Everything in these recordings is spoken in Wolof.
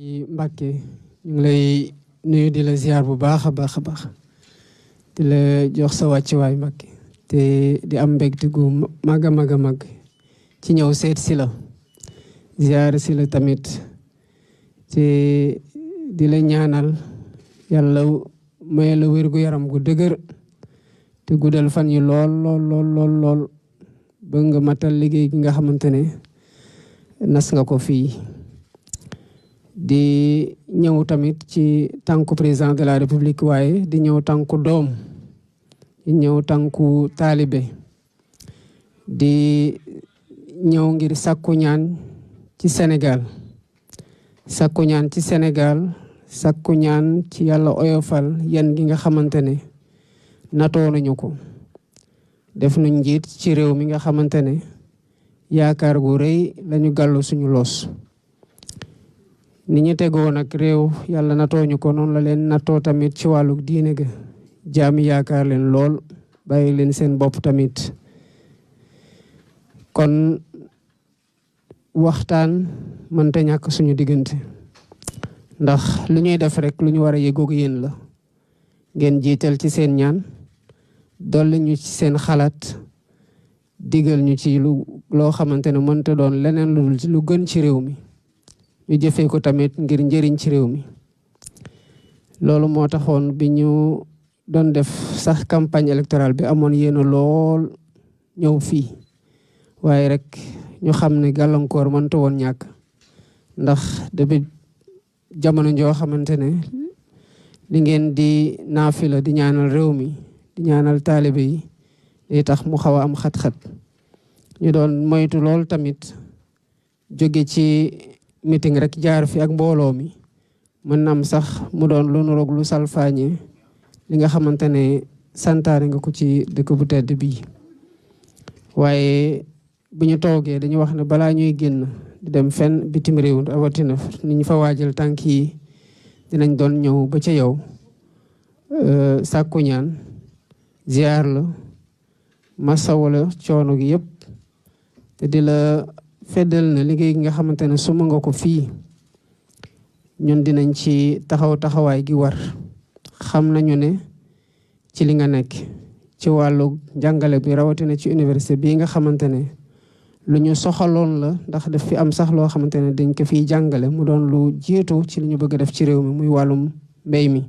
Mbàkke ñu ngi lay nuyu di la ziar bu baax a baax di la jox sa wàccuwaay Mbàkke te di am mbégte gu mag a mag ci ñëw seet si la ziar si la tamit te di la ñaanal yàlla may la wér gu yaram gu dëgër te guddal fan yi lool ba nga matal liggéey gi nga xamante ne nas nga ko fii di ñëw tamit ci tànku président de la république waaye di ñëw tànku doom di ñëw tànku taalibe di ñëw ngir sàkku ñaan ci Sénégal sàkku ñaan ci Sénégal sàkku ñaan ci yàlla oyofal yan gi nga xamante ne natoo nañu ko def nañ njiit ci réew mi nga xamante ne yaakaar gu rëy lañu gàllu suñu loos ni ñu tegoo nag réew yàlla natoo ñu ko noonu la leen natoo tamit ci wàllu diine ga jaami yaakaar leen lool bàyyi leen seen bopp tamit kon waxtaan mënta ñàkk suñu diggante ndax lu ñuy def rek lu ñu war a yëgoog yéen la ngeen jiital ci seen ñaan dolli ñu ci seen xalaat digal ñu ci loo xamante ne mënta doon leneen lu gën ci réew mi ñu jëfee ko tamit ngir njëriñ ci réew mi loolu moo taxoon bi ñu doon def sax campagne électorale bi amoon yéena lool ñëw fii waaye rek ñu xam ne gàllankoor mënta woon ñàkk ndax depuis jamono joo xamante ne li ngeen di naafila di ñaanal réew mi di ñaanal taalibe yi day tax mu xaw a am xat-xat ñu doon moytu lool tamit jóge ci meeting rek jaar fi ak mbooloo mi mën na am sax mu doon lu nuroog lu salfaañe li nga xamante ne santaane nga ko ci dëkk bu tedd bii waaye bu ñu toogee dañu wax ne balaa ñuy génn di dem fenn bitim réew rawatina ni ñu fa waajal tànk yi dinañ doon ñëw ba ca yow sàkku ñaan ziar la massa wala coono gi yëpp te di la feddal na liggéey gi nga xamante ne suma nga ko fii ñun dinañ ci taxawaay gi war xam nañu ne ci li nga nekk ci wàllu jàngale bi rawatina ci université bii nga xamante ne lu ñu soxaloon la ndax daf fi am sax loo xamante ne dañ ko fiy jàngale mu doon lu jiitu ci li ñu bëgg a def ci réew mi muy wàllum mbéy mi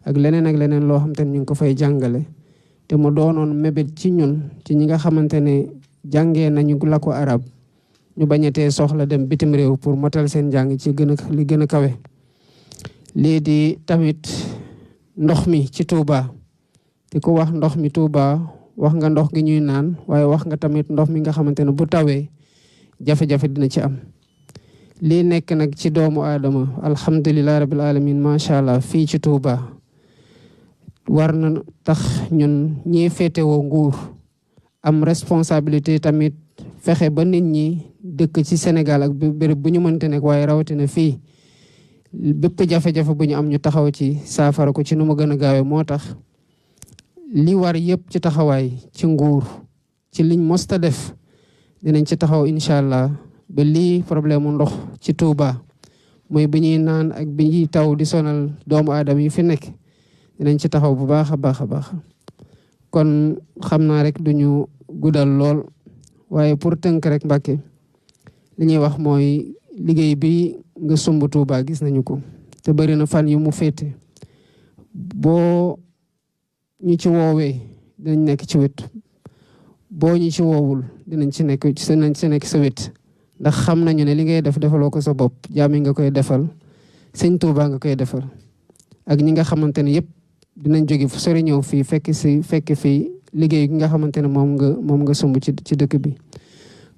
ak leneen loo xamante ne ñu ngi ko fay jàngale te mu doonoon mébét ci ñun ci ñi nga xamante ne jàngee nañu làkku arab ñu bañatee soxla dem bitim réew pour motal seen jàng ci li gën a kawe lii di tamit ndox mi ci Touba te ku wax ndox mi Touba wax nga ndox gi ñuy naan waaye wax nga tamit ndox mi nga xamante ne bu tawee jafe-jafe dina ci am lii nekk nag ci doomu aadama alhamdulilah rabbil alamin macha allah fii ci Touba war na tax ñun ñii féetewoo nguur am responsabilité tamit fexe ba nit ñi dëkk ci Sénégal ak béréb bu ñu mënte nekk waaye rawatina fii bépp jafe-jafe bu ñu am ñu taxaw ci saafara ko ci nu mu gën a gaawee moo tax li war yëpp ci taxawaay ci nguur ci liñ mosta def dinañ ci taxaw incha allah ba lii problème mu ndox ci Touba mooy bi ñuy naan ak bi ñuy taw di sonal doomu aadama yi fi nekk dinañ ci taxaw bu baax a baax kon xam naa rek duñu guddal lool waaye pour tënk rek Mbàkke li ñuy wax mooy liggéey bi nga sumb Touba gis nañu ko te bari na fan yu mu féete boo ñu ci woowee dinañ nekk ci wet boo ñu ci woowul dinañ ci nekk sa wet ndax xam nañu ne li ngay def defaloo ko sa bopp jaam yi nga koy defal sëñ Touba nga koy defal ak ñi nga xamante ne yëpp dinañ jóge fu sori ñëw fii fekk fii liggéey gi nga xamante ne moom nga sumb ci dëkk bi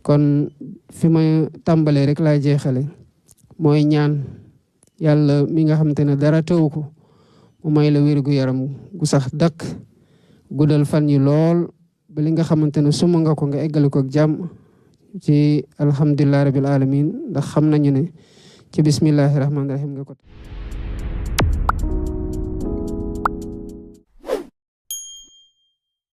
kon fi ma tàmbalee rek laa jeexale mooy ñaan yàlla mi nga xamante ne dara teewu ko mu may la wér gu yaram gu sax dakk guddal fan yi lool ba li nga xamante ne suma nga ko nga eggale ko ak jàmm ci alhamdulilah rabbil alamin ndax xam nañu ne ci bismillahi rahmaani rahim nga ko